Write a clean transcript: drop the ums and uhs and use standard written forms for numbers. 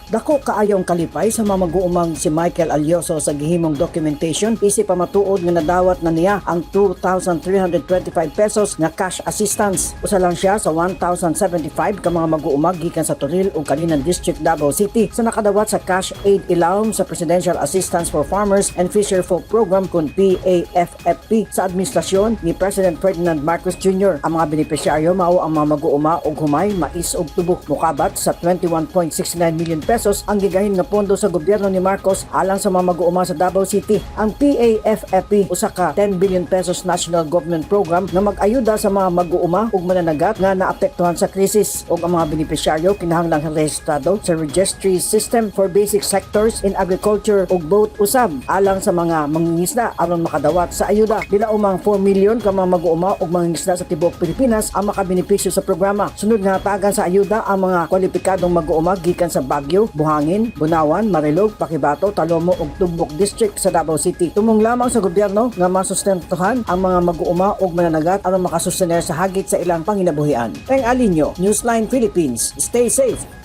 Dako kaayong kalipay sa mga mag-uumang si Michael Alyoso sa gihimong documentation isip pamatuod nga nadawat na niya ang 2,325 pesos nga cash assistance. Usa lang siya sa 1,075 ka mga mag-uuma gikan sa Toril ug Calinan District, Davao City sa nakadawat sa cash aid ilawom sa Presidential Assistance for Farmers and Fisher Folk Program kon PAFFP sa administrasyon ni President Ferdinand Marcos Jr. Ang mga benepisyaryo mao ang mga mag-uuma og humay, mais ug tubo. Mukabat sa 21.69 million pesos ang gigahin nga pondo sa gobyerno ni Marcos alang sa mga mag-uuma sa Davao City. Ang PAFFP usa ka 10 billion pesos national government program nga mag-ayuda sa mga mag-uuma ug mananagat nga naapektuhan sa krisis, ug ang mga benepisyaryo kinahanglang rehistrado sa Registry System for Basic Sectors in Agriculture ug boat usab alang sa mga mangingisda aron makadawat sa ayuda. Dila umang 4 million ka mga mag-uuma ug mangingisda sa tibuok Pilipinas ang makabenepisyo sa programa. Sunod nga hatagan sa ayuda ang mga kwalipikadong mag-uuma gikan sa Baguio, Buhangin, Bunawan, Marilog, Paquibato, Talomo ug Tugbok District sa Davao City. Tumong lamang sa gobyerno nga masustentuhan ang mga mag-uuma ug mananagat aron makasustener sa hagit sa ilang panginabuhian. Teng Alinyo, Newsline Philippines. Stay safe.